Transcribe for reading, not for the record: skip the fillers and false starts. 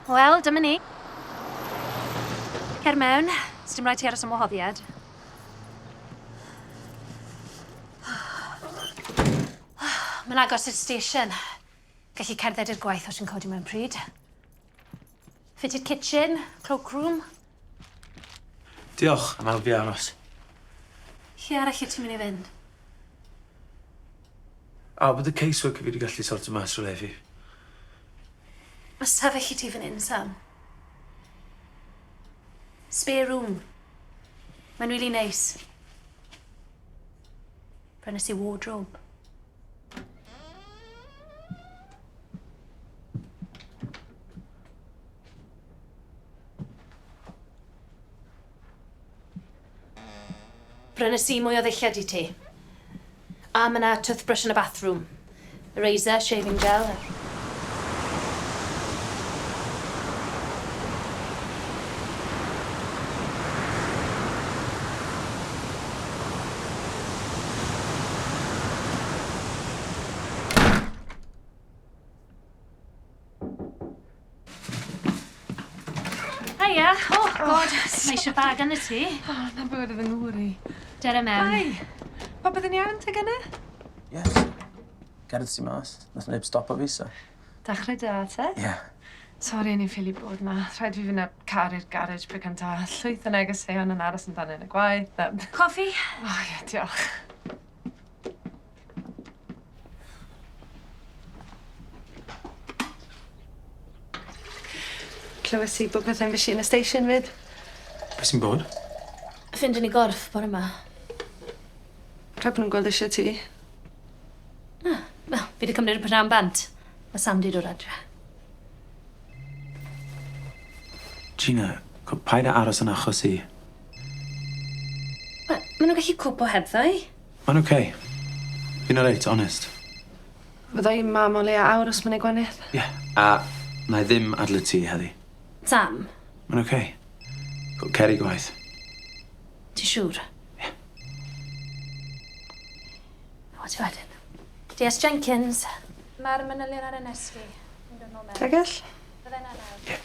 Wel, dyma ni. Cer mewn. Sdim rhaid ti aros am wahoddiad. Mae'n agos i'r station. Gallu cerdded i'r gwaith os ti'n codi mewn pryd. Fitted kitchen, cloakroom. Diolch am helpu fi aros. Lle arall wyt ti'n mynd i fynd? A bod y caseworker fi wedi gallu sorto mas rhywle i fi. Mae stafell i ti fan hyn, Sam. Spare room. Mae'n really neis. Prynes i wardrobe. Brynes i mwy o ddillad i ti. A ma' 'na toothbrush yn y bathroom. Razor, shaving gel. Hiya. Oh, God. Mae eisiau bag yn y tŷ. O, na bywyd oedd yng ngŵr i. Dere mewn. Hi. Popeth yn iawn te gynne? Yes. Gerdd ti mas. Nath neb stopo fi, so. Dechrau da, te? Ie. Yeah. Sori, o'n i'n ffili bod ma. Rhaid fi fynd â car i'r garej pryd cynta. Llwyth o negeseuon yn aros amdano yn y gwaith. A... Coffi? O, oh, ie, diolch. Clywes i bod pethau'n fysi yn y station 'fyd. Be' sy'n bod? Ffinden ni gorff bore 'ma. Rhaid bo' nw'n gweld isie ti. Na, wel, fi 'di cymryd y prynhawn bant. Ma' Sam 'di dod adre. Gina, co- paid â aros yn achos i. Ma' ma' nw'n gallu cwpo hebddo i. Mae'n oce. Fi'n oreit, onest. Fydda i 'ma am o leia awr os ma'n neud gwanieth. Ie, a 'nai ddim adle ti heddi. Sam. Mae'n oce. Cer i gwaith. Ti siŵr? Ie. O, ti wedyn. DS Jenkins. Mae'r manylion ar NSV. Tegell? Fydda i 'na nawr. Ie.